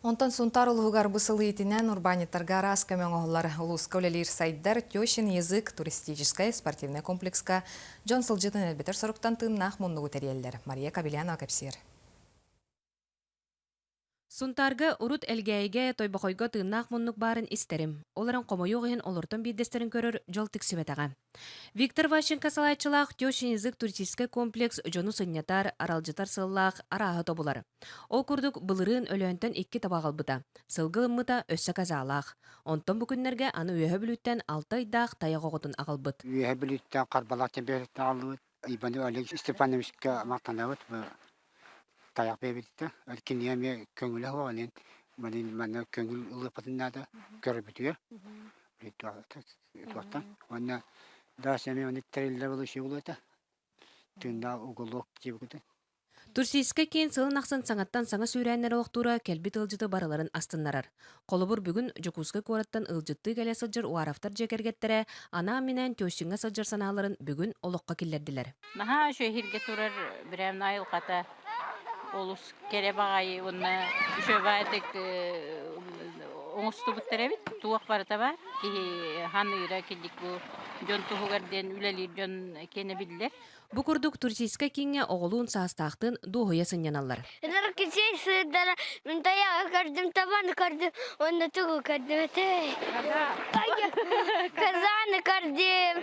Онтон Сунтаар улууһугар бу сыл иитинэн урбаанньыттарга араас көмө оҥоһуллар. Улууска үлэлиир сайдар Тещин язык туристическай спортивнай комплекска дьон сылдьытын элбэтэр соруктан тыыннаах муннугу тэрийэллэр. Мария Кобельянова кэпсиир. Сунтаарга урут Элгээйигэ, Тойбохойго тыыннаах муннук баарын истэрим. Ол эрэн хомойуох иһин олортон биирдэстэрин көрөр дьол тиксибэтэҕэ. Виктор Ващенко салайааччылаах Тещин язык туристическай комплекс дьону сынньатар, аралдьытар сыаллаах арааһы тобулар. Ол курдук былырыын Өлөөнтөн икки таба аҕалбыта, сылгы ылыммыта өссө казаалаах. Онтон бу күннэргэ аны Үөһэ Бүлүүттэн алта ыйдаах тайах оҕотун аҕалбыт. Үөһэ Бүлүүттэн Харбалаах чемпионаттан аҕаллыбыт. Иван Олег Степановичка махтанабыт. Тайах бэйэбититтэн. Кинигэ эмиэ көҥүлэ суох онон манна көҥүл ылыахпытын наада көрөрбүтүгэр. Туохтан. Уонна да эмиэ оннук тэриллэр буолуо буолуо этэ. Тыыннаах уголок диэбиккитин. Туристическай киин сылын ахсын саҥаттан саҥа сүүрээннэр олохтуура кэлбит ыалдьыты барыларын астыннарар. Холобур, бүгүн Дьокуускай куораттан ыалдьыттыы кэлэ сылдьар Уаровтар дьиэ кэргэттэрэ анаан-минээн тещиҥҥа сылдьар санааларын бүгүн олоххо киллэрдилэр. Наһаа үчүгэй иһиргэ турар бирээмэ айылҕата олус кэрэ баҕайы уонна үчүгэй баҕайытык оҥостубуттар эбит. Туох барыта баар. Киһи ханыыра килдик бу дьон туһугар диэн үлэлиир дьон киэнэ биллэр. Бу курдук туристическай кииҥҥэ оҕолуун саастаахтыын дуоһуйа сынньаналлар. Ынырыккычый сыырдара мин тайаҕы көрдүм, табаны көрдүм уонна тугу көрдүм этэй? Казаны көрдүм.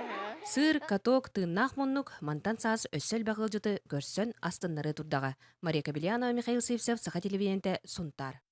Сыыр, каток, тыыннаах муннук мантан саас өссө элбэх ыалдьыты көрсөн астыннарыы турдаҕа. Мария Кобельянова, Михаил Сивцев, Саха телевидениетэ, Сунтаар.